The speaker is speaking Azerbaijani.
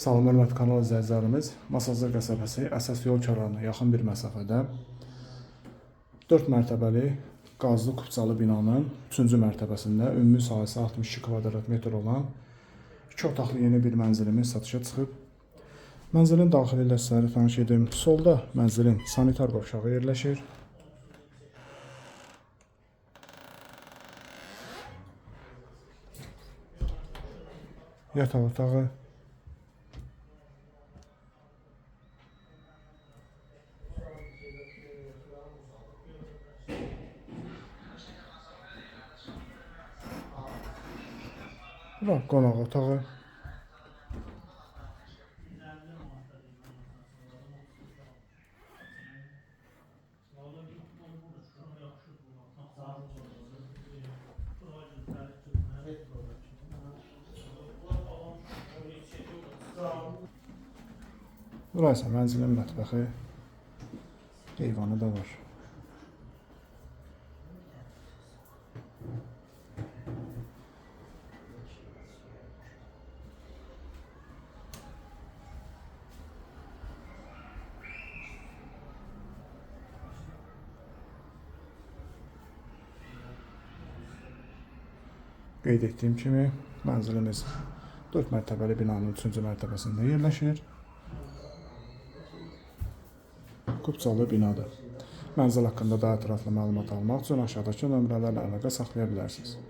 Salam hörmətli kanal izləyicilərimiz. Masazır qəsəbəsi əsas yol kənarına yaxın bir məsafədə 4 mərtəbəli qazlı kupçalı binanın 3-cü mərtəbəsində ümumi sahəsi 62 kvadrat metr olan 2 otaqlı yeni bir mənzilimiz satışa çıxıb. Mənzilin daxili ilə sizləri tanış edim. Solda mənzilin sanitar qovşağı yerləşir. Yataq otağı, bura qonaq otağı. Bura isə mənzilin mətbəxi, eyvanı da var. Qeyd etdiyim kimi, mənzilimiz 4 mərtəbəli binanın 3-cü mərtəbəsində yerləşir. Kupçalı binadır. Mənzil haqqında daha ətraflı məlumat almaq üçün aşağıdakı nömrələrlə əlaqə saxlaya bilərsiniz.